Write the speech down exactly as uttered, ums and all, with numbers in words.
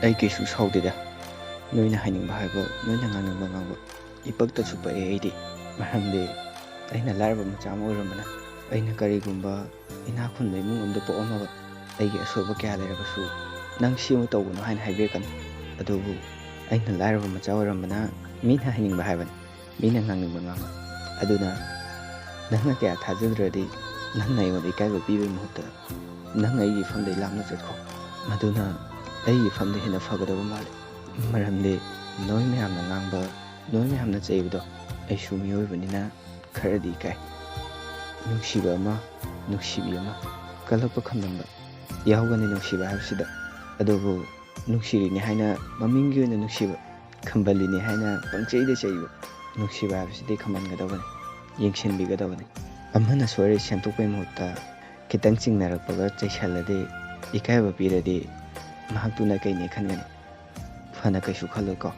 ꯑꯩ ꯀꯩꯁꯨ ꯁꯥꯎꯗꯦꯗ꯫ ꯅꯣꯏꯅ ꯍꯥꯏꯅꯤꯡꯕ ꯍꯥꯏꯕ, ꯅꯣꯏꯅ ꯉꯥꯡꯅꯤꯡꯕ ꯉꯥꯡꯕ, ꯏꯄꯛꯇꯁꯨ ꯄꯛꯑꯦ ꯑꯩꯗꯤ꯫ ꯃꯔꯝꯗꯤ ꯑꯩꯅ ꯂꯥꯏꯔꯕ ꯃꯆꯥ ꯑꯃ ꯑꯣꯏꯔꯝꯕꯅ, ꯑꯩꯅ ꯀꯔꯤꯒꯨꯝꯕ ꯏꯅꯥꯛ ꯈꯨꯟꯕ ꯏꯃꯨꯡ ꯑꯃꯗ ꯄꯣꯛꯑꯝꯃꯕ, ꯑꯩꯒꯤ ꯑꯁꯣꯏꯕ ꯀꯌꯥ ꯂꯩꯔꯕꯁꯨ ꯅꯪ ꯁꯤ ꯑꯃ ꯇꯧꯒꯅꯨ ꯍꯥꯏꯅ ꯍꯥꯏꯕꯤꯔꯛꯀꯅꯤ꯫ ꯑꯗꯨꯕꯨ ꯑꯩꯅ ꯂꯥꯏꯔꯕ ꯃꯆꯥ ꯑꯣꯏꯔꯝꯕꯅ ꯃꯤꯅ ꯍꯥꯏꯅꯤꯡꯕ ꯍꯥꯏꯕꯅꯤ, ꯃꯤꯅ ꯉꯥꯡꯅꯤꯡꯕ ꯉꯥꯡꯕ꯫ ꯑꯗꯨꯅ ꯅꯪꯅ ꯀꯌꯥ ꯊꯥꯖꯗ꯭ꯔꯗꯤ, ꯅꯪꯅ ꯑꯩꯉꯣꯟꯗ ꯏꯀꯥꯏꯕ ꯄꯤꯕꯒꯤ ꯃꯍꯨꯠꯇ ꯅꯪ ꯑꯩꯒꯤ ꯏꯐꯝꯗꯒꯤ ꯂꯥꯞꯅ ꯆꯠꯈꯣ꯫ ꯃꯗꯨꯅ ꯑꯩꯒꯤ ꯏꯐꯝꯗ ꯍꯦꯟꯅ ꯐꯒꯗꯕ ꯃꯥꯜꯂꯤ꯫ ꯃꯔꯝꯗꯤ ꯅꯣꯏ ꯃꯌꯥꯝꯅ ꯉꯥꯡꯕ, ꯅꯣꯏ ꯃꯌꯥꯝꯅ ꯆꯩꯕꯗꯣ ꯑꯩꯁꯨ ꯃꯤꯑꯣꯏꯕꯅꯤꯅ ꯈꯔꯗꯤ ꯏꯀꯥꯏ꯫ ꯅꯨꯡꯁꯤꯕ ꯑꯃ, ꯅꯨꯡꯁꯤꯕꯤ ꯑꯃ, ꯀꯜꯂꯛꯄ ꯈꯝꯂꯝꯕ ꯌꯥꯎꯒꯅꯤ ꯅꯨꯡꯁꯤꯕ ꯍꯥꯏꯕꯁꯤꯗ꯫ ꯑꯗꯨꯕꯨ ꯅꯨꯡꯁꯤꯔꯤꯅꯤ ꯍꯥꯏꯅ ꯃꯃꯤꯡꯒꯤ ꯑꯣꯏꯅ ꯅꯨꯡꯁꯤꯕ, ꯈꯝꯕꯜꯂꯤꯅꯤ ꯍꯥꯏꯅ ꯄꯪꯆꯩꯗ ꯆꯩꯕ, ꯅꯨꯡꯁꯤꯕ ꯍꯥꯏꯕꯁꯤꯗꯤ ꯈꯝꯍꯟꯒꯗꯕꯅꯤ, ꯌꯦꯡꯁꯤꯟꯕꯤꯒꯗꯕꯅꯤ꯫ ꯑꯃꯅ ꯁꯣꯏꯔꯦ ꯁꯦꯝꯗꯣꯛꯄꯒꯤ ꯃꯍꯨꯠꯇ ꯈꯤꯇꯪ ꯆꯤꯡꯅꯔꯛꯄꯒ ꯆꯩꯁꯜꯂꯗꯤ, ꯏꯀꯥꯏꯕ ꯄꯤꯔꯗꯤ ꯃꯍꯥꯛꯇꯨꯅ ꯀꯩꯅꯦ ꯈꯟꯒꯅꯤ? ꯐꯅ ꯀꯩꯁꯨ ꯈꯜꯂꯣꯏꯀꯣ꯫